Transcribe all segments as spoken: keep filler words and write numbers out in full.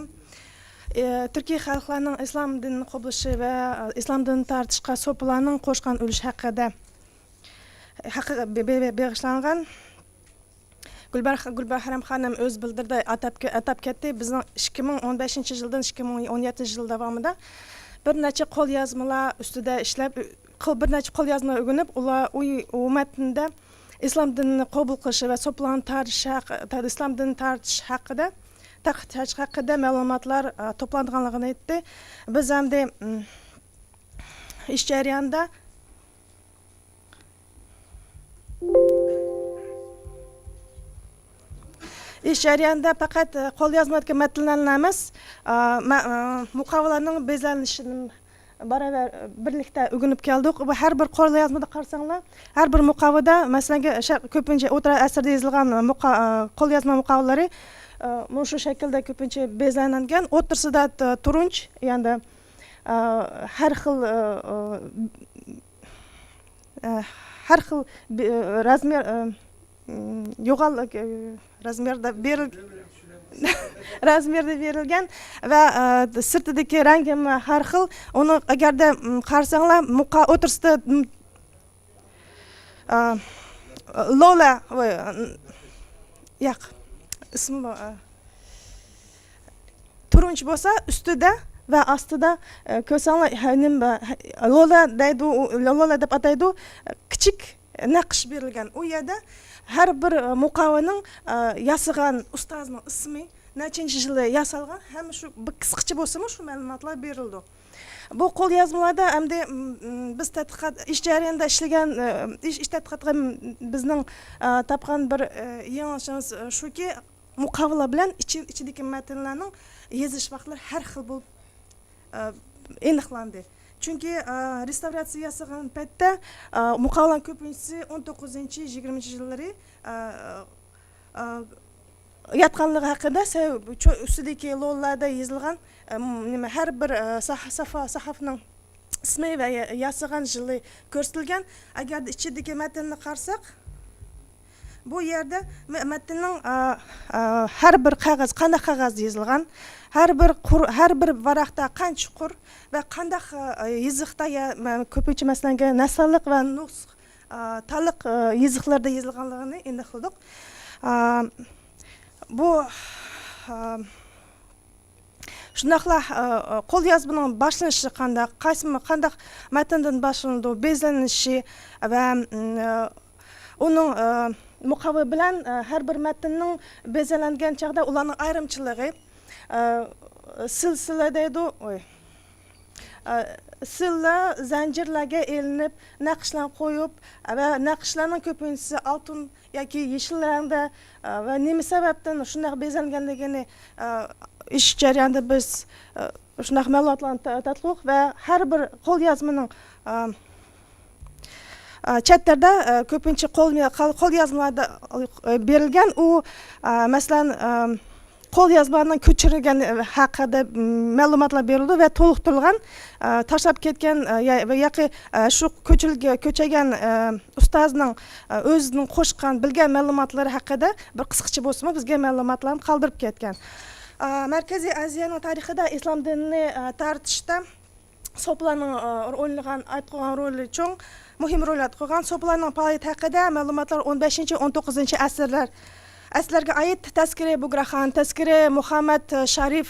ئى، تۈركىي خەلقلەرنىڭ ئىسلام دىنىنى قوبۇلىشى ۋە ئىسلام دىنىنى تارتىشقا سوپىلارنىڭ قوشقان ئۈلۈشى ھەققىدە، ھەققىگە بې-، بې-، بېغىشلانغان. گۈلبەر-، گۈلبەھرەم خانىم ئۆز بىلدۈرۈدە ئاتاپ كە-، ئاتاپ كەتتى. بىزنىڭ ئىككى مىڭ ئون بەشىنچى يىلدىن ئىككى مىڭ ئون يەتتىنچى يىل داۋامىدا بىر نەچچە قوليازمىلار ئۈستىدە ئىشلەپ، قول-، بىر نەچچە قوليازما ئۆگىنىپ، ئۇلار ئۇ، ئۇ مەتندە ئىسلام دىنىنى قوبۇل قىلىشى ۋە سوپىلارنى تارتىشى ھەق-، تا-، ئىسلام دىنىنى تارتىش ھەققىدە، تارتىش ھەققىدە مەلۇماتلار، ئە، توپلانغانلىقىنى ئېيتتى. بىز ئەمدى، ئىم، ئىش جەريانىدا، ئىش جەريانىدا پەقەت، ئە، قوليازمىدىكى مەتنلەرلا ئەمەس، ئە، مە-، ئە، مۇقاۋىلەرنىڭ بەزەنگەن ئىشىنى بارابەر بىرلىكتە ئۆگىنىپ كەلدۇق. بۇ ھەر بىر قوليازمىدا قارىساڭلار، ھەر بىر مۇقاۋىدە، مەسىلەن، شەرق-، كۆپىنچە ئوتتۇرا ئەسىردە يېزىلغان مۇقا-، قوليازما مۇقاۋىلىرى، مۇشۇ شەكىلدە كۆپىنچە بەزەنگەن. ئوتتۇرىسىدا تۇرۇنچ، يەنى ھەر خىل، ھەر خىل بى-، رازمېر، يوغان رازمېردا بېرىل-، رازمېردا بېرىلگەن ۋە، ئە، سىرتىدىكى رەڭگىمۇ ھەر خىل. ئۇنى ئەگەردە، م، قارىساڭلار، مۇقا-، ئوتتۇرىسىدا، م، ئە، لولا، ۋوي، ن-، ياق، ئىسمى بار، ئە. تۇرۇنچ بولسا ئۈستىدە ۋە ئاستىدا، ئە، كۆرسەڭلار، ھە، نېمە بار، ھە، لولا دەيدۇ، ئۇ، لولا دەپ ئاتايدۇ، كىچىك نەقىش بېرىلگەن. ئۇ يەردە ھەر بىر، ئە، مۇقاۋىنىڭ، ئە، ياسىغان ئۇستازنىڭ ئىسمى، نەچىنچى يىلى ياسالغان، ھەم شۇ بىر قىسقىچە بولسىمۇ شۇ مەلۇماتلار بېرىلىدۇ. بۇ قوليازمىلاردا ئەمدى، م، م، بىز تەتقىقات، ئىش جەريانىدا ئىشلىگەن، ئە، ئىش، ئىش تەتقىقاتقا بىزنىڭ، ئە، تاپقان بىر، ئە، يېڭىلىشىمىز، ئە، شۇكى، مۇقاۋىلە بىلەن ئىچى-، ئىچىدىكى مەتنلەرنىڭ يېزىش ۋاقىتلىرى ھەر خىل بولۇپ، ئە، ئېنىقلاندى. چۈنكى، ئە، رېستاۋراتسىيە ياسىغان پەيتتە، ئە، مۇقاۋىلەنىڭ كۆپىنچىسى ئون توققۇزىنچى، يىگىرمىنچى يىللىرى، ئە، ئە، ياتقانلىقى ھەققىدە سەۋەب، چۆ-، ئۈستىدىكى لولادا يېزىلغان، ئە، م-، نېمە، ھەر بىر، ئە، ساھ-، ساھىفە، ساھىفىنىڭ ئىسمى ۋە يا-، ياسىغان يىلى كۆرسىتىلگەن. ئەگەردە ئىچىدىكى مەتننى قارىساق، بۇ يەردە مە-، مەتننىڭ، ئا، ئا، ھەر بىر قەغەز، قانداق قەغەزدە يېزىلغان، ھەر بىر قۇر-، ھەر بىر ۋاراقتا قانچە قۇر ۋە قانداق، ئا، يېزىقتا يا-، مە-، كۆپىنچە مەسىلەنگە نەسانلىق ۋە نۇسخ-، ئا، تاللىق، ئا، يېزىقلاردا يېزىلغانلىقىنى ئېنىقلىدۇق. ئا، بۇ، ئا، شۇنداقلا، ئە، قوليازمىنىڭ باشلىنىشى قانداق، قايسى، قانداق مەتندىن باشلىنىدۇ، بېزىلىشى ۋە، ئە، ئۇنىڭ، ئە، مۇقاۋا بىلەن، ئە، ھەر بىر مەتننىڭ بېزەلگەن چاغدا ئۇلارنىڭ ئايرىمچىلىقى، ئە، سىلسىلە دەيدۇ، ئوي. ئە، سىللا زەنجىرلەرگە ئېلىنىپ، نەقىشلەرنى قويۇپ ۋە نەقىشلەرنىڭ كۆپىنچىسى ئالتۇن ياكى يېشىل رەڭدە، ئە، ۋە نېمە سەۋەبتىن شۇنداق بېزەلگەنلىكىنى، ئە، ئىش جەريانىدا بىز، ئە، شۇنداق مەلۇماتلارنى تا-، تاپتۇق ۋە ھەر بىر قوليازمىنىڭ، ئە، ئە، چەتلىرىدە، ئە، كۆپىنچە قول، قول-، قوليازمىلاردا، ئە، بېرىلگەن ئۇ، ئە، مەسىلەن، ئە، قوليازمىلارنىڭ كۆچۈرۈلگەن ھەققىدە، م، مەلۇماتلار بېرىلىدۇ ۋە تولۇقتۇرۇلغان، ئە، تاشلاپ كەتكەن، ئە، يا-، ۋە ياكى، ئە، شۇ كۆچۈرۈلگە-، كۆچۈرگەن، ئە، ئۇستازنىڭ، ئە، ئۆزىنىڭ قوشقان، بىلگەن مەلۇماتلىرى ھەققىدە بىر قىسقىچە بولسىمۇ بىزگە مەلۇماتلارنى قالدۇرۇپ كەتكەن. ئە، مەركىزىي ئازىيەنىڭ تارىخىدا ئىسلام دىنىنى، ئە، تارتىشتا سوپىلارنىڭ، ئە، ئوينىغان، ئايتقان رولى چوڭ، مۇھىم رول ئايتقان. سوپىلارنىڭ پائالىيىتى ھەققىدە مەلۇماتلار ئون بەشىنچى، ئون توققۇزىنچى ئەسىرلەر، ئەسىرلەرگە ئائىت تەزكىرە بۇگراخان، تەزكىرە مۇھەممەد شەرىف،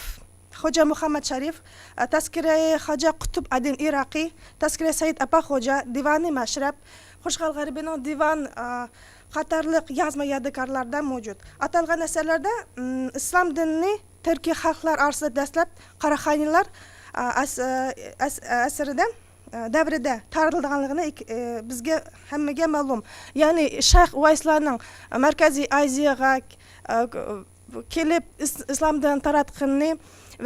خوجا مۇھەممەد شەرىف، ئە، تەزكىرە خاجا قۇتۇب ئەددىن ئىراقىي، تەزكىرە سەيىد ئاپا خوجا، دىۋانى مەشرەپ، خوشھال غەربىنىڭ دىۋان، ئە، قاتارلىق يازما يادىكارلاردا مەۋجۇت. ئاتالغان ئەسەرلەردە، ئىم، ئىسلام دىنىنى تۈركىي خەلقلەر ئارىسىدا دەسلەپ قاراخانىيلار، ئە، ئەس-، ئە، ئەس-، ئەسىرىدە، ئە، دەۋرىدە تارىلىدىغانلىقىنى، ئە، بىزگە ھەممىگە مەلۇم. يەنى شەيخ ئۇۋەيسلارنىڭ مەركەزىي ئازىيەگە، ئە، كېلىپ ئىس-، ئىسلام دىنىنى تاراتقىنىنى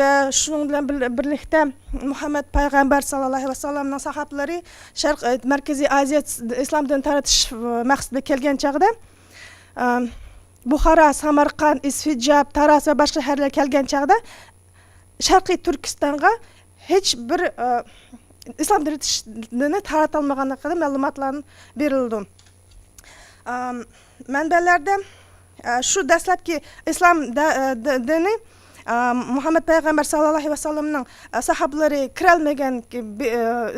ۋە شۇنىڭ بىلەن بىر-، بىرلىكتە مۇھەممەد پەيغەمبەر ساللاللاھۇ ئەلەيھى ۋەسەللەمنىڭ ساھابىلىرى شەرق-، ئە، مەركىزىي ئازىيە ئىسلام دىنىنى تارىتىش مەقسىتىدە كەلگەن چاغدا، ئە، بۇخارا، سامارقاند، ئىسفىجاب، تاراس ۋە باشقا شەھەرلەرگە كەلگەن چاغدا شەرقىي تۈركىستانغا ھېچ بىر، ئە، ئىسلام دىنى تىش-، دىنى تاراتالمىغانلىقىدا مەلۇماتلار بېرىلىدۇ. ئە، مەنبەلەردە، ئە، شۇ دەسلەپكى ئىسلام دە-، ئە، دى-، دىنى ئا، مۇھەممەد پەيغەمبەر ساللاللاھۇ ئەلەيھى ۋەسەللەمنىڭ، ئا، ساھابىلىرى كىرەلمىگەن، ئى،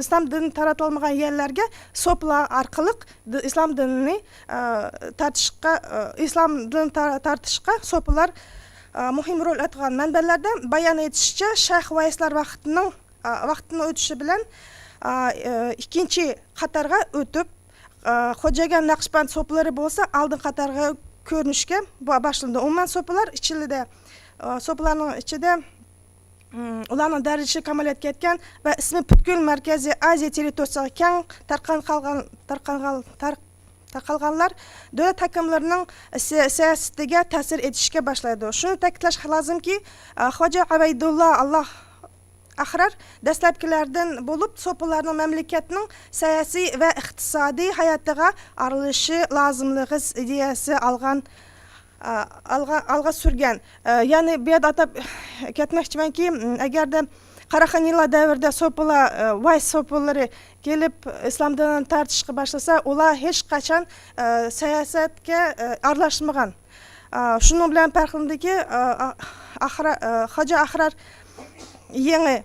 ئىسلام دىنى تاراتالمىغان يەرلەرگە سوپىلار ئارقىلىق دى-، ئىسلام دىنىنى، ئا، تارتىشقا، ئا، ئىسلام دىنىنى تا-، تارتىشقا سوپىلار، ئا، مۇھىم رول ئوينىغان. مەنبەلەردە بايان ئېيتىشىچە، شەيخ ۋەيسلەر ۋاقتىنىڭ، ئا، ۋاقتىنىڭ ئۆتۈشى بىلەن، ئا، ئە، ئىككىنچى قاتارغا ئۆتۈپ، ئا، خوجاگان نەقشبەند سوپىلىرى بولسا ئالدىن قاتارغا كۆرۈنۈشكە با-، باشلىدى. ئومۇمەن سوپىلار ئىچىلىدە، ئا، سوپىلارنىڭ ئىچىدە، ئۇلارنىڭ دەرىجىسى كامالەتكە يەتكەن ۋە ئىسمى پۈتكۈل مەركەزىي ئازىيە تېررىتورىيىسىغا كەڭ تارقالغان، تارقالغان، تار-، تارقالغانلار دۆلەت ھاكىملىرىنىڭ سىيا-، سىياسىتىگە تەسىر ئېتىشكە باشلايدۇ. شۇنى تەكىتلەش لازىمكى، ئا، خوجا ئابەيدۇللا ئاللا ئاخرار دەسلەپكىلەردىن بولۇپ، سوپىلارنىڭ مەملىكەتنىڭ سىياسىي ۋە ئىقتىسادىي ھاياتىغا ئارىلىشىشى لازىملىقى ئىدىيەسى ئالغان، ئا، ئالغا-، ئالغا سۈرگەن. ئا، يەنى بۇ يەردە ئاتاپ كەتمەكچىمەنكى، ئەگەردە قاراخانىيلار دەۋرىدە سوپىلار، ئا، ۋايس سوپىلىرى كېلىپ ئىسلام دىنىنى تارتىشقا باشلىسا، ئۇلار ھېچقاچان، ئا، سىياسەتكە، ئا، ئارىلاشمىغان. ئا، شۇنىڭ بىلەن پەرقلىنىدۇكى، ئا، ئا-، ئاخرا-، ئا، خوجا ئاخرار يېڭى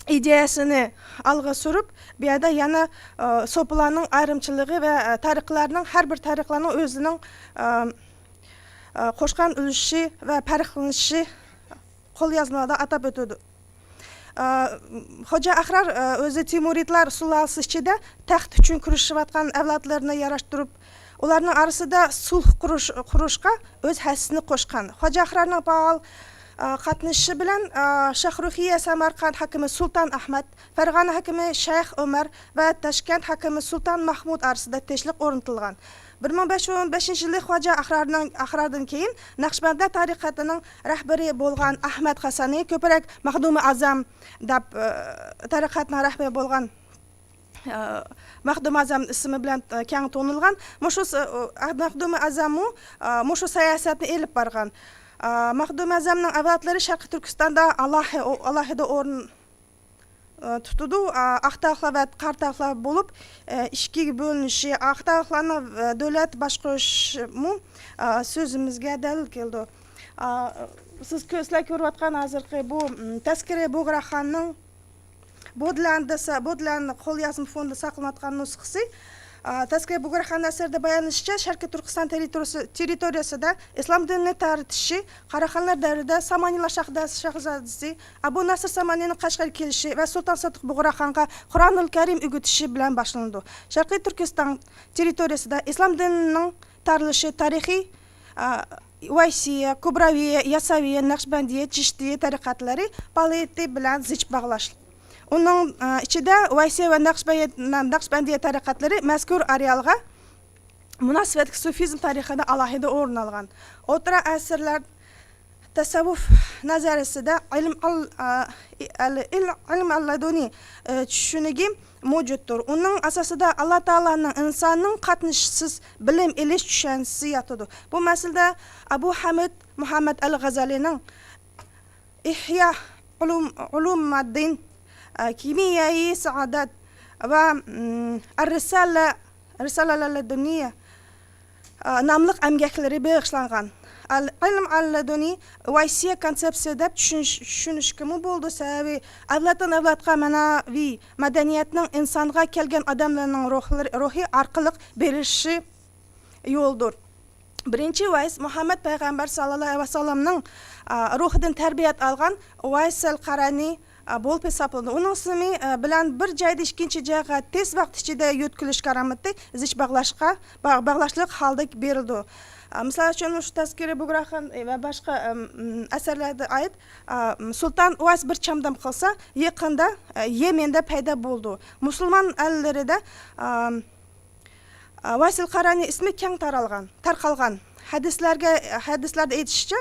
ئىدىيەسىنى ئالغا سۈرۈپ، بۇ يەردە يەنە، ئا، سوپىلارنىڭ ئايرىمچىلىقى ۋە، ئا، تارىخلارنىڭ، ھەر بىر تارىخلارنىڭ ئۆزىنىڭ، ئا، ئا، قوشقان ئۈلۈشى ۋە پەرقلىنىشى قوليازمىلاردا ئاتاپ ئۆتىدۇ. ئا، خوجا ئاخرار، ئا، ئۆزى تىمۇرىدلار سۇلالىسى ئىچىدە تەخت ئۈچۈن كۈرىشىۋاتقان ئەۋلادلىرىنى ياراشتۇرۇپ، ئۇلارنىڭ ئارىسىدا سۇلھ قۇرۇش-، قۇرۇشقا ئۆز ھەسسىسىنى قوشقان. خوجا ئاخرارنىڭ پائال، ئا، قاتنىشىشى بىلەن، ئا، شاھرۇخىيە سەمەرقەنت ھاكىمى سۇلتان ئەھمەد، فەرغانە ھاكىمى شەيخ ئۆمەر ۋە تاشكەنت ھاكىمى سۇلتان مەھمۇد ئارىسىدا تىنچلىق ئورنىتىلغان. بىر مىڭ بەش يۈز ئون بەشىنچى يىلى خوجا ئاخرارنىڭ، ئاخراردىن كېيىن نەقشبەندىيە تارىقىتىنىڭ رەھبىرى بولغان ئەھمەد خاسانى، كۆپرەك مەخدۇمى ئازام دەپ، ئە، تارىقەتنىڭ رەھبىرى بولغان، ئە، مەخدۇمى ئازام ئىسمى بىلەن، ئە، كەڭ تونۇلغان. مۇشۇ س-، ئۇ، ئە، مەخدۇمى ئازاممۇ، ئە، مۇشۇ سىياسەتنى ئېلىپ بارغان. ئە، مەخدۇمى ئازامنىڭ ئەۋلادلىرى شەرقىي تۈركىستاندا ئالاھى-، ئالاھىدە ئورۇن ئە، تۇتىدۇ. ئە، ئاقتاغلار ۋە قاراتاغلار بولۇپ، ئە، ئىككىگە بۆلۈنۈشى، ئاقتاغلارنىڭ، ئە، دۆلەت باشقۇرۇشىمۇ، ئە، سۆزىمىزگە دەلىل كېلىدۇ. ئە، سىز كۆ-، سىلەر كۆرۈۋاتقان ھازىرقى بۇ، م، تەزكىرە بۇغراخاننىڭ بودلەندە سا-، بودلەن قوليازما فوندىدا ساقلىنىۋاتقان نۇسخىسى. ئا، تەزكىرە بۇغراخان ئەسىرىدە بايان ئېتىشىچە، شەرقىي تۈركىستان تېررىتورىيىسى-، تېررىتورىيىسىدا ئىسلام دىنىنى تارىتىشى قاراخانلار دەۋرىدە سامانىيلار شاھزادىسى، شاھزادىسى ئەبۇ نەسىر سامانىينىڭ قەشقەرگە كېلىشى ۋە سۇلتان سادىق بۇغراخانغا قۇرئانۇل كەرىم ئۆگىتىشى بىلەن باشلىنىدۇ. شەرقىي تۈركىستان تېررىتورىيىسىدا ئىسلام دىنىنىڭ تارىلىشى تارىخىي، ئا، ۋەيسىيە، كۇبراۋىيە، ياساۋىيە، نەقشبەندىيە، چىشتىيە تەرىقەتلىرى پائالىيىتى بىلەن زىچ باغلاشلىق. ئۇنىڭ، ئە، ئىچىدە ۋەيسىيە ۋە نەقشبەندىيە، نەقشبەندىيە تەرىقەتلىرى مەزكۇر ئارىيالغا مۇناسىۋەتلىك سۇفىزم تارىخىدا ئالاھىدە ئورۇن ئالغان. ئوتتۇرا ئەسىرلەر تەسەۋۋۇپ نەزەرىيىسىدە ئىلم ئال-، ئە، ئىل-، ئىل-، ئىلم ئاللادۇنى، ئە، چۈشىنىكى مەۋجۇتتۇر. ئۇنىڭ ئاساسىدا ئاللا تائالانىڭ ئىنساننىڭ قاتنىشىشسىز بىلىم ئېلىش چۈشەنچىسى ياتىدۇ. بۇ مەسىلىدە ئەبۇ ھامىد مۇھەممەد ئەل غازالىنىڭ ئىھيا ئۇلۇم-، ئۇلۇمەددىن، ئە، كىميەيى سائادەت ۋە، ئىم، ئەر-رىسالە، رىسالە لەدۇنىيە، ئە، ناملىق ئەمگەكلىرى بېغىشلانغان. ئەل-، ئىلم ئەل-لەدۇنى ۋەيسىيە كونسېپسىيە دەپ چۈشىنىش-، چۈشىنىشكىمۇ بولىدۇ، سەۋەبى ئەۋلادتىن ئەۋلادقا مەنەۋى مەدەنىيەتنىڭ ئىنسانغا كەلگەن ئادەملەرنىڭ روھلىرى، روھى ئارقىلىق بېرىلىشى يولدۇر. بىرىنچى ۋەيس مۇھەممەد پەيغەمبەر ساللاللاھۇ ئەلەيھى ۋەسەللەمنىڭ، ئا، روھىدىن تەربىيەت ئالغان ۋەيسەل قارانى، ئا، بولۇپ ھېسابلىنىدۇ. ئۇنىڭ ئىسمى، ئا، بىلەن بىر جايدا ئىككىنچى جايغا تېز ۋاقىت ئىچىدە يۆتكىلىش كارامىتى زىچ باغلاشقا، با-، باغلاشلىق ھالدا بېرىلىدۇ. ئا، مىسال ئۈچۈن، مۇشۇ تەزكىرە بۇغراخان ۋە باشقا، ئەم، ئەسەرلەردە ئايت، ئا، سۇلتان ۋەيس بىر چامدام قىلسا، يېقىندا، ئا، يېمېندا پەيدا بولىدۇ. مۇسۇلمان ئەللىرىدە، ئا، ۋەيسىل قارانى ئىسمى كەڭ تارالغان، تارقالغان. ھەدىسلەرگە، ھەدىسلەردە ئېيتىشىچە،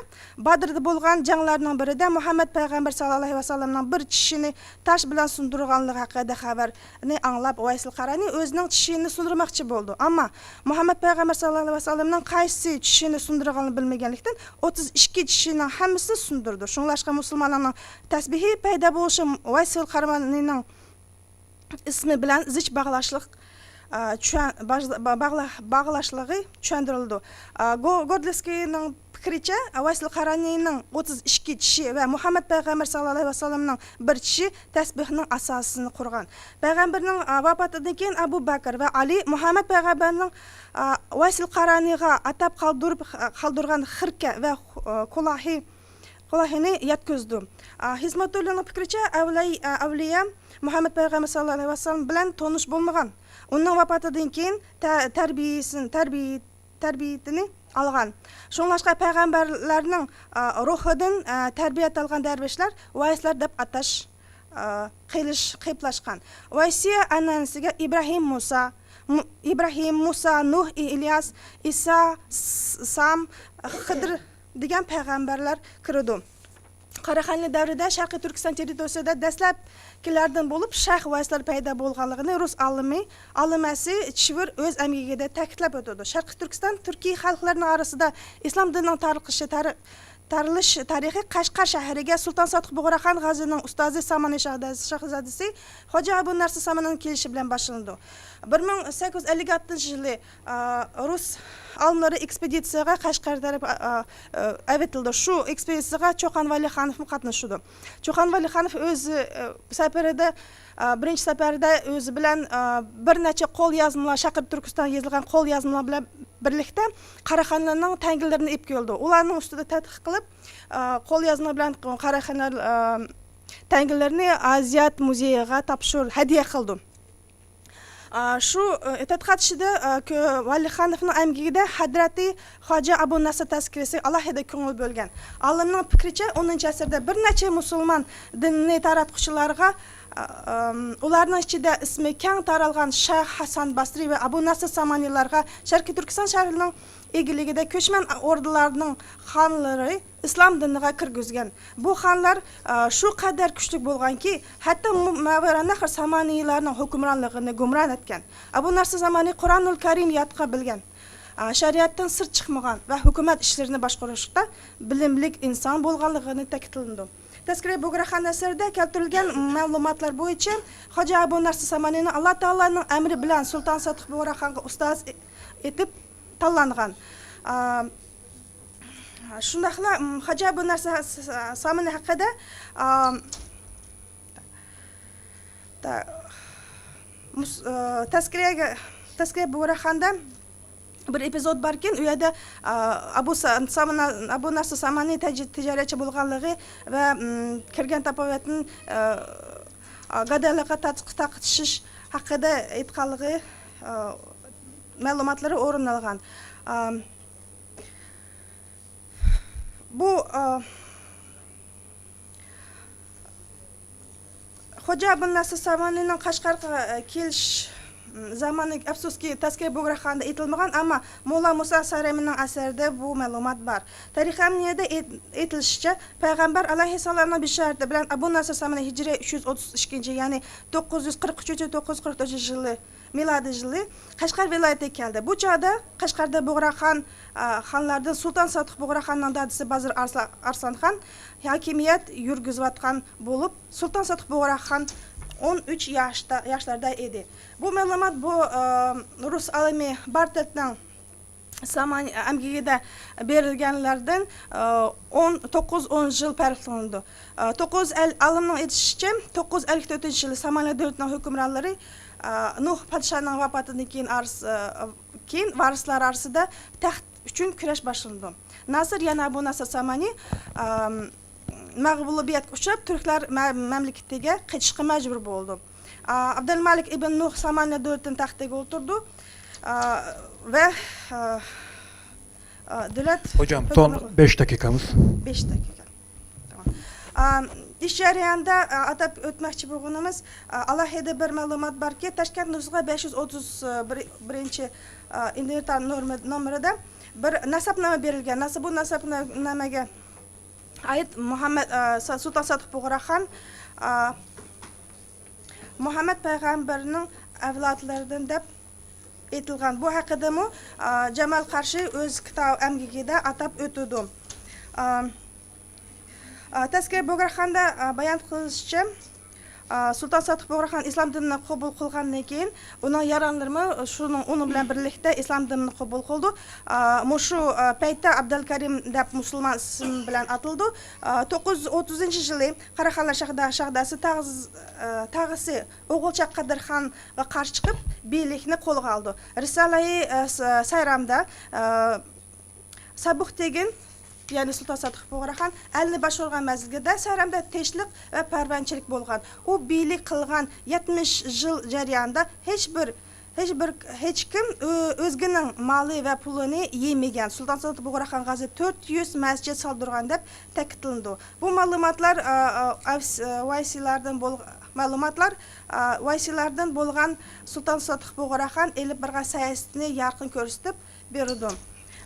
بادىردا بولغان جەڭلەرنىڭ بىرىدە مۇھەممەد پەيغەمبەر ساللاللاھۇ ئەلەيھى ۋەسەللەمنىڭ بىر چىشىنى تاش بىلەن سۇندۇرغانلىقى ھەققىدە خەۋەرنى ئاڭلاپ، ۋەيسىل قارانى ئۆزىنىڭ چىشىنى سۇندۇرماقچى بولىدۇ. ئەمما مۇھەممەد پەيغەمبەر ساللاللاھۇ ئەلەيھى ۋەسەللەمنىڭ قايسى چىشىنى سۇندۇرغانلىقىنى بىلمىگەنلىكتىن، ئوتتۇز ئىككى چىشىنىڭ ھەممىسىنى سۇندۇرىدۇ. شۇڭلاشقا مۇسۇلمانلارنىڭ تەسبىھى پەيدا بولۇشى ۋەيسىل قارانىنىڭ ئىسمى بىلەن زىچ باغلاشلىق، ئا، چۈشەن-، باغ-، باغلا-، باغلاشلىقى چۈشەندۈرۈلىدۇ. ئا، گو-، گوردلىسكىينىڭ پىكرىچە، ۋەيسىل قارانىينىڭ ئوتتۇز ئىككى چىشى ۋە مۇھەممەد پەيغەمبەر ساللاللاھۇ ئەلەيھى ۋەسەللەمنىڭ بىر چىشى تەسبىھنىڭ ئاساسىنى قۇرغان. پەيغەمبەرنىڭ، ئا، ۋاپاتىدىن كېيىن ئەبۇ بەكىر ۋە ئەلى مۇھەممەد پەيغەمبەرنىڭ، ئا، ۋەيسىل قارانىيغا ئاتاپ قالدۇرۇپ، قالدۇرغان خىركە ۋە، ئا، قۇلاھى، قۇلاھىنى يەتكۈزدى. ئا، خىزمەتۇللانىڭ پىكرىچە، ئەۋلەي-، ئا، ئەۋلىيا مۇھەممەد پەيغەمبەر ساللاللاھۇ ئەلەيھى ۋەسەللەم بىلەن تونۇش بولمىغان. ئۇنىڭ ۋاپاتىدىن كېيىن تە-، تەربىيىسىنى، تەربىي-، تەربىيىتىنى ئالغان. شۇڭلاشقا پەيغەمبەرلەرنىڭ، ئا، روھىدىن، ئا، تەربىيەت ئالغان دەرۋىشلەر ۋەيسلەر دەپ ئاتاش، ئا، قىلىش قېلىپلاشقان. ۋەيسىيە ئەنئەنىسىگە ئىبراھىم مۇسا، مۇ-، ئىبراھىم، مۇسا، نۇھ، ئىلياس، ئىسا، س-، سام، خىدىر دېگەن پەيغەمبەرلەر كىرىدۇ. قاراخانىيلار دەۋرىدە شەرقىي تۈركىستان تېررىتورىيىسىدە دەسلەپكىلەردىن بولۇپ شەيخ ۋەيسلەر پەيدا بولغانلىقىنى رۇس ئالىمى، ئالىمەسى چىۋىر ئۆز ئەمگىكىدە تەكىتلەپ ئۆتىدۇ. شەرقىي تۈركىستان تۈركىي خەلقلەرنىڭ ئارىسىدا ئىسلام دىنىنىڭ تارقىشى تار-، تارىلىش تارىخى قەشقەر شەھىرىگە سۇلتان سادىق بۇغراخان غازىنىڭ ئۇستازى سامانى شاھزادىسى، شاھزادىسى خوجا ئەبۇ نەسر سامانىنىڭ كېلىشى بىلەن باشلىنىدۇ. بىر مىڭ سەككىز يۈز ئەللىك ئالتىنچى يىلى، ئا، رۇس ئالىملىرى ئېكسپېدىتسىيەگە قەشقەر تەرەپ، ئا، ئا، ئەۋېتىلدى. شۇ ئېكسپېدىتسىيەگە چوقان ۋەلىخانوفمۇ قاتنىشىدۇ. چوقان ۋەلىخانوف ئۆز، ئا، سەپىرىدە، ئا، بىرىنچى سەپەردە ئۆزى بىلەن، ئا، بىر نەچچە قول يازمىلار، شەرقىي تۈركىستان يېزىلغان قول يازمىلار بىلەن بىرلىكتە قاراخانىيلارنىڭ تەڭگىلىرىنى ئېلىپ كېلىدۇ. ئۇلارنىڭ ئۈستىدە تەتقىق قىلىپ، ئا، قول يازما بىلەن قاراخانىيلار، ئا، تەڭگىلىرىنى ئازىيات مۇزېيىغا تاپشۇر-، ھەدىيە قىلىدۇ. ئا، شۇ، ئا، تەتقىقات ئىچىدە، ئا، كۆ-، ۋەلىخانوفنىڭ ئەمگىكىدە ھەزرىتى خوجا ئەبۇ نەسر تەزكىرىسىگە ئالاھىدە كۆڭۈل بۆلگەن. ئالىمنىڭ پىكرىچە، ئونىنچى ئەسىردە بىر نەچچە مۇسۇلمان دىنىنى تاراتقۇچىلارغا، ئا، ئام، ئۇلارنىڭ ئىچىدە ئىسمى كەڭ تارالغان شاھ ھەسەن باسرى ۋە ئەبۇ نەسر سامانىلارغا شەرقىي تۈركىستان شەھىرىنىڭ ئىگىلىكىدە كۆچمەن ئوردىلارنىڭ خانلىرى ئىسلام دىنىغا كىرگۈزگەن. بۇ خانلار، ئا، شۇ قەدەر كۈچلۈك بولغانكى، ھەتتا مۇ-، مەۋرانەخر سامانىيلارنىڭ ھۆكۈمرانلىقىنى گۇمران ئەتكەن. ئەبۇ نەسر سامانى قۇرئانۇل كەرىم يادقا بىلگەن، ئا، شەرىئەتتىن سىرت چىقمىغان ۋە ھۆكۈمەت ئىشلىرىنى باشقۇرۇشتا بىلىملىك ئىنسان بولغانلىقىنى تەكىتلىنىدۇ. تەزكىرە بۇغراخان ئەسىرىدە كەلتۈرۈلگەن مەلۇماتلار بويىچە، خوجا ئەبۇ نەسر سامانىنى ئاللا تائالانىڭ ئەمرى بىلەن سۇلتان سادىق بۇغراخانغا ئۇستاز ئېتىپ تاللانغان. ئا، شۇنداقلا، م، خوجا ئەبۇ نەسر س-، س-، سامانى ھەققىدە، ئا، تا-، مۇس-، ئا، تەزكىرەگە، تەزكىرە بۇغراخاندا بىر ئېپىزود باركەن، ئۇ يەردە، ئا، ئەبۇ سا-، سامنا-، ئەبۇ نەسر سامانى تەج-، تىجارەتچى بولغانلىقى ۋە، م، كىرگەن تاپاۋەتتىن، ئا، ئا، گادايلىققا تارت-، تارقىتىشىش ھەققىدە ئېيتقانلىقى، ئا، مەلۇماتلىرى ئورۇن ئالغان. ئا، بۇ، ئا، خوجا ئەبۇ نەسر سامانىنىڭ قەشقەرگە، ئا، كېلىش، م، زامانى، ئەپسۇسكى، تەزكىرە بۇغراخاندا ئېيتىلمىغان، ئەمما موللا مۇسا سارەمىنىڭ ئەسىرىدە بۇ مەلۇمات بار. تارىخ ئەمنىيەدە ئېيت-، ئېيتىلىشىچە، پەيغەمبەر ئەلەيھىسسالامنىڭ بېشارىتى بىلەن ئەبۇ نەسر سامانى ھىجرىي ئۈچ يۈز ئوتتۇز ئىككىنچى، يەنى توققۇز يۈز قىرىق ئۈچىنچى، توققۇز يۈز قىرىق تۆتىنچى يىلى مىلادىي يىلى قەشقەر ۋىلايىتىگە كەلدى. بۇ چاغدا قەشقەردە بۇغراخان، ئا، خانلاردىن سۇلتان سادىق بۇغراخاننىڭ دادىسى بازىر ئارسلا-، ئارسلانخان ھاكىمىيەت يۈرگۈزۈۋاتقان بولۇپ، سۇلتان سادىق بۇغراخان ئون ئۈچ ياشتا، ياشلاردا ئىدى. بۇ مەلۇمات بۇ، ئا، رۇس ئالىمى بارتلتنىڭ سامان ئەمگىكىدە بېرىلگەنلەردىن، ئا، ئون، توققۇز، ئون يىل پەرقلىنىدۇ. ئا، توققۇز يۈز ئەللىك، ئالىمنىڭ ئېيتىشىچە، توققۇز يۈز ئەللىك تۆتىنچى يىلى سامانى دۆلىتىنىڭ ھۆكۈمرانلىرى، ئا، نۇھ پادىشاھنىڭ ۋاپاتىدىن كېيىن ئارس-، ئا، كېيىن ۋارىسلار ئارىسىدا تەخت ئۈچۈن كۈرەش باشلىنىدۇ. ناسىر، يەنى ئەبۇ ناسىر سامانى، ئا، مەغلۇبىيەتكە ئۇچراپ، تۈركلەر مە-، مەملىكىتىگە قېچىشقا مەجبۇر بولىدۇ. ئا، ئابدۇلمالىك ئىبن نۇھ سامانى دۆلىتىنىڭ تەختىگە ئولتۇرىدۇ. ئا، ۋە، ئا، ئا، دۆلەت ھوجام، سون بەش دەقىقىمىز. بەش دەقىقە. تامام. ئا، ئىش جەريانىدا، ئا، ئاتاپ ئۆتمەكچى بولغىنىمىز، ئا، ئالاھىدە بىر مەلۇمات باركى، تاشكەنت نۇسخا بەش يۈز ئوتتۇز بىرىنچى، ئا، ئىنۋېنتار نومۇر-، نومۇرىدا بىر نەسەبنامە بېرىلگەن. نەسە-، بۇ نەسەبنامەگە ئائىت مۇھەممەد، ئا، سا-، سۇلتان سادىق بۇغراخان، ئا، مۇھەممەد پەيغەمبەرنىڭ ئەۋلادلىرىدىن دەپ ئېيتىلغان. بۇ ھەققىدىمۇ، ئا، جامال قارشى ئۆز كىتاب ئەمگىكىدە ئاتاپ ئۆتىدۇ. ئا، ئا، تەزكىرە بۇغراخاندا، ئا، بايان قىلىنىشىچە، ئا، سۇلتان سادىق بۇغراخان ئىسلام دىنىنى قوبۇل قىلغاندىن كېيىن، ئۇنىڭ يارانلىرىمۇ شۇنىڭ، ئۇنىڭ بىلەن بىرلىكتە ئىسلام دىنىنى قوبۇل قىلىدۇ. ئا، مۇشۇ، ئا، پەيتتە ئابدالكەرىم دەپ مۇسۇلمان ئىسىم بىلەن ئاتىلىدۇ. ئا، توققۇز يۈز ئوتتۇزىنچى يىلى قاراخانلار شاھدا-، شاھزادىسى تاغىز-، ئا، تاغىسى ئوغۇلچاق قادىرخانغا قارشى چىقىپ، بىيلىكنى قولغا ئالىدۇ. رىسالەي، ئا، س-، سايرامدا، ئا، سابۇقتېگىن، يەنى سۇلتان سادىق بۇغراخان ئەلنى باشقۇرغان مەزگىلدە سەھرامدا تىنچلىق ۋە پەرۋانىچىلىك بولغان. ئۇ بىيلىك قىلغان يەتمىش يىل جەريانىدا ھېچ بىر، ھېچ بىر، ھېچكىم ئۆ-، ئۆزگىنىڭ مالى ۋە پۇلىنى يېمىگەن. سۇلتان سادىق بۇغراخان غازى تۆت يۈز مەسچىت سالدۇرغان دەپ تەكىتلىنىدۇ. بۇ مەلۇماتلار، ئا، ئا، ئەۋس-، ئا، ۋايسىلاردىن بول-، مەلۇماتلار، ئا، ۋايسىلاردىن بولغان سۇلتان سادىق بۇغراخان ئېلىپ بارغان ساياھىتىنى يارقىن كۆرسىتىپ، بېرىدۇ.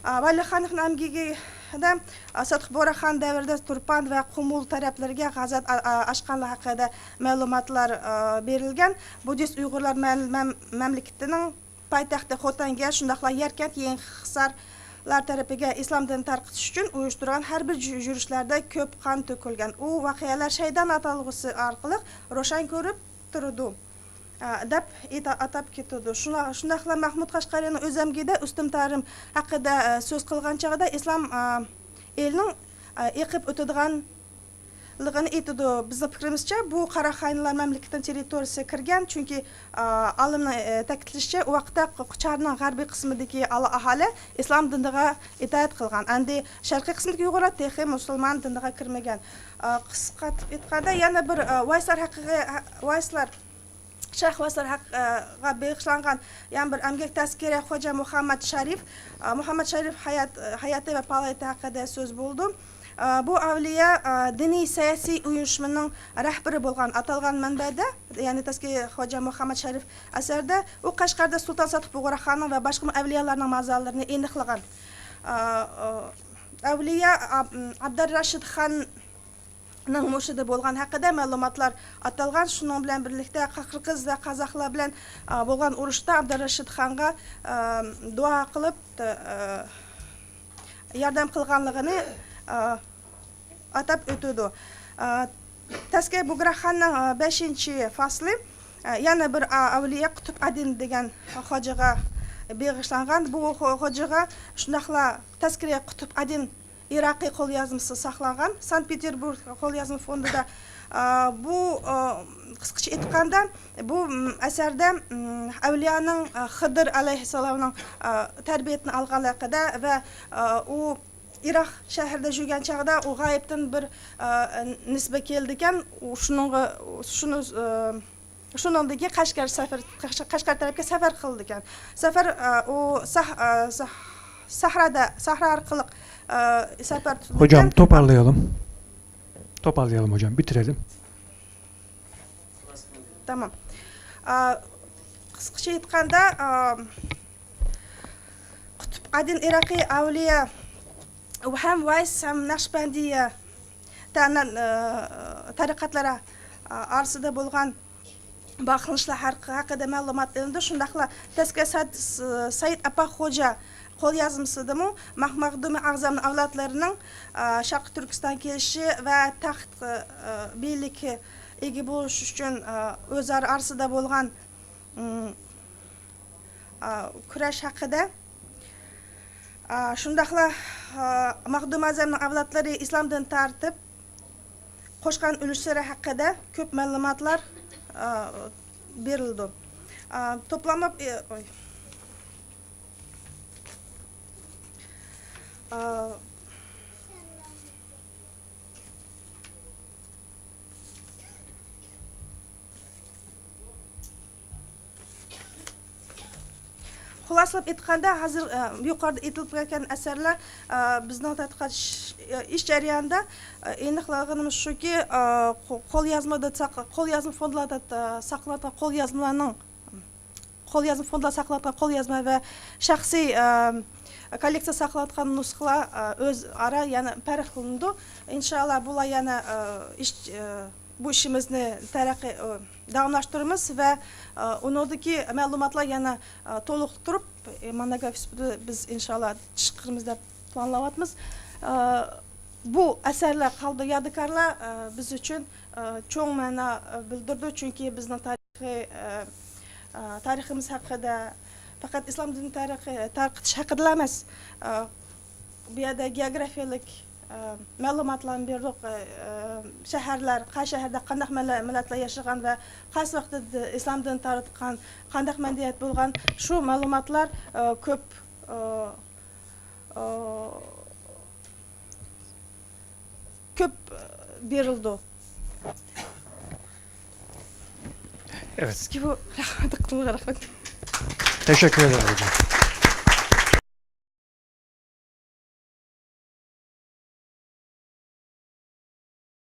ئا، ۋەلىخانلىقنىڭ ئەمگىكىدە، ئا، سادىق بۇغراخان دەۋرىدە تۇرپان ۋە قۇمۇل تەرەپلىرىگە غازات ئا-، ئا-، ئاچقانلىقى ھەققىدە مەلۇماتلار، ئا، بېرىلگەن. بۇددىست ئۇيغۇرلار مەل-، مەم-، مەملىكىتىنىڭ پايتەختى خوتەنگە، شۇنداقلا يەركەنت، يېڭى خىسارلار تەرىپىگە ئىسلام دىنىنى تارقىتىش ئۈچۈن ئۇيۇشتۇرغان ھەر بىر يۈ-، يۈرۈشلەردە كۆپ قان تۆكۈلگەن. ئۇ ۋەقەلەر شەيتان ئاتالغۇسى ئارقىلىق روشەن كۆرۈپ تۇرىدۇ. ئا، دەپ ئېيتا-، ئاتاپ كېتىدۇ. شۇنا-، شۇنداقلا مەھمۇد قەشقەرىنىڭ ئۆز ئەمگىكىدە ئۆستەم تارىم ھەققىدە، ئا، سۆز قىلغان چاغدا ئىسلام، ئا، ئېلىنىڭ، ئا، ئېقىپ ئۆتىدىغانلىقىنى ئېيتىدۇ. بىزنىڭ پىكرىمىزچە، بۇ قاراخانىيلار مەملىكىتىنىڭ تېررىتورىيىسىگە كىرگەن، چۈنكى، ئا، ئالىمنىڭ، ئا، تەكىتلىشىچە، ئۇ ۋاقىتتا قۇچارنىڭ غەربىي قىسمىدىكى ئالا-، ئاھالە ئىسلام دىنىغا ئىتائەت قىلغان. ئەمدى شەرقىي قىسمىدىكى ئۇيغۇرلار تېخى مۇسۇلمان دىنىغا كىرمىگەن. ئا، قىسقارتىپ ئېيتقاندا، يەنە بىر، ئا، ۋايسلار ھەققىگە، ھە-، ۋايسلار، شەيخ ۋايسلار ھەققىگە بېغىشلانغان يەنە بىر ئەمگەك تەزكىرە خوجا مۇھەممەد شەرىپ، ئا، مۇھەممەد شەرىپ ھايات-، ھاياتى ۋە پائالىيىتى ھەققىدە سۆز بولىدۇ. ئا، بۇ ئەۋلىيا، ئا، دىنىي سىياسىي ئۇيۇشمىنىڭ رەھبىرى بولغان ئاتالغان مەنبەدە، يەنى تەزكىرە خوجا مۇھەممەد شەرىپ ئەسەردە ئۇ قەشقەردە سۇلتان سادىق بۇغراخاننىڭ ۋە باشقا ئەۋلىيالارنىڭ مازارلىرىنى ئېنىقلىغان. ئا، ئا، ئەۋلىيا ئاب-، ئابدۇرراشىد خان نىڭ مۇرشىدى بولغان ھەققىدە مەلۇماتلار ئاتالغان. شۇنىڭ بىلەن بىرلىكتە، قاقىرقىز ۋە قازاقلار بىلەن، ئا، بولغان ئۇرۇشتا ئابدۇرراشىد خانغا، ئا، دۇئا قىلىپ، ئا، ياردەم قىلغانلىقىنى، ئا، ئاتاپ ئۆتىدۇ. ئا، تەزكىرە بۇغراخاننىڭ، ئا، بەشىنچى فاسلى، ئا، يەنە بىر، ئا، ئەۋلىيا قۇتۇب ئەدىن دېگەن خوجىغا بېغىشلانغان. بۇ خو-، خوجىغا شۇنداقلا تەزكىرە قۇتۇب ئەدىن ئىراقىي قوليازمىسى ساقلانغان، سانكت پېتېربۇرگ قوليازما فوندىدا. ئا، بۇ، ئا، قىسقىچە ئېيتقاندا، بۇ، م، ئەسەردە، م، ئەۋلىيانىڭ، ئا، خىدىر ئەلەيھىسسالامنىڭ، ئا، تەربىيىتىنى ئالغانلىقىدا ۋە، ئا، ئۇ ئىراق شەھىرىدە يۈرگەن چاغدا ئۇ غايىبتىن بىر، ئا، نىسبە كېلىدىكەن، ئۇ شۇنىڭغا، شۇنى، ئا، شۇنىڭدىن كېيىن قەشقەر سەپەر، قەش-، قەشقەر تەرەپكە سەپەر قىلىدىكەن. سەپەر، ئا، ئۇ سەھ-، ئا، سەھ-، سەھرادا، سەھرا ئارقىلىق، ئا، سەپەر تۇتىدىكەن. Hocam toparlayalım. Toparlayalım hocam, bitirelim. تامام. ئا، قىسقىچە ئېيتقاندا، ئا، قۇتۇب ئەدىن ئىراقىي ئەۋلىيا ھەم ۋايس ھەم نەقشبەندىيە تەنەن، ئا، تەرىقەتلىرى، ئا، ئارىسىدا بولغان باغلىنىشلار ھەر-، ھەققىدە مەلۇمات ئېلىندى. شۇنداقلا تەزكىرە سەد-، سەيىد ئاپا خوجا قوليازمىسىدىمۇ مەخ-، مەخدۇمى ئەزەمنىڭ ئەۋلادلىرىنىڭ، ئا، شەرقىي تۈركىستان كېلىشى ۋە تەخت، ئا، بىيلىكى ئىگە بولۇش ئۈچۈن، ئا، ئۆزئارا ئارىسىدا بولغان، ئىم، ئا، كۈرەش ھەققىدە، ئا، شۇنداقلا، ئا، مەخدۇم ئەزەمنىڭ ئەۋلادلىرى ئىسلام دىنىنى تارتىپ قوشقان ئۈلۈشلىرى ھەققىدە كۆپ مەلۇماتلار، ئا، بېرىلىدۇ. ئا، توپلاملاپ، ئى، ئوي. ئا، خۇلاسىلەپ ئېيتقاندا، ھازىر، ئە، يۇقىرىدا ئېيتىلىپ كەلگەن ئەسەرلەر، ئە، بىزنىڭ تەتقىقات ئىش، ئىش جەريانىدا، ئە، ئېنىقلىغىنىمىز شۇكى، ئە، قو-، قوليازمىدا ساق-، قوليازما فوندلاردا، ئە، ساقلانغان قوليازمىلارنىڭ، قوليازما فوندلار ساقلاۋاتقان قوليازما ۋە شەخسىي، ئە، كوللېكسىيە ساقلاۋاتقان نۇسخىلار، ئە، ئۆزئارا يەنە پەرقلىنىدۇ. ئىنشائاللا، بۇلار يەنە، ئە، ئىش، ئە، بۇ ئىشىمىزنى تەرەققىي، ئە، داۋاملاشتۇرىمىز ۋە، ئە، ئۇنىڭدىكى مەلۇماتلار يەنە، ئە، تولۇقتۇرۇپ، ئە، مونوگرافىيە سۈپىتىدە بىز ئىنشائاللا چىقىرىمىز دەپ پىلانلاۋاتىمىز. ئە، بۇ ئەسەرلەر قالدى يادىكارلار، ئە، بىز ئۈچۈن، ئە، چوڭ مەنا، ئە، بىلدۈرىدۇ، چۈنكى بىزنىڭ تارىخىي، ئە، ئە، تارىخىمىز ھەققىدە، پەقەت ئىسلام دىنى تارىخى تارقىتىش ھەققىدىلا ئەمەس، ئە، بۇ يەردە گېئوگرافىيەلىك، ئە، مەلۇماتلارنى بېرىدۇق، ئە، ئە، شەھەرلەر، قايسى شەھەردە قانداق مىللە-، مىللەتلەر ياشىغان ۋە قايسى ۋاقىتتا ئىسلام دىنى تارقاتقان، قانداق مەدەنىيەت بولغان، شۇ مەلۇماتلار، ئە، كۆپ، ئە، ئە، كۆپ، ئە، بېرىلىدۇ. Evet. سىزگە بۇ رەھمەت قىلدىم، رەھمەت. Teşekkür ederim hocam.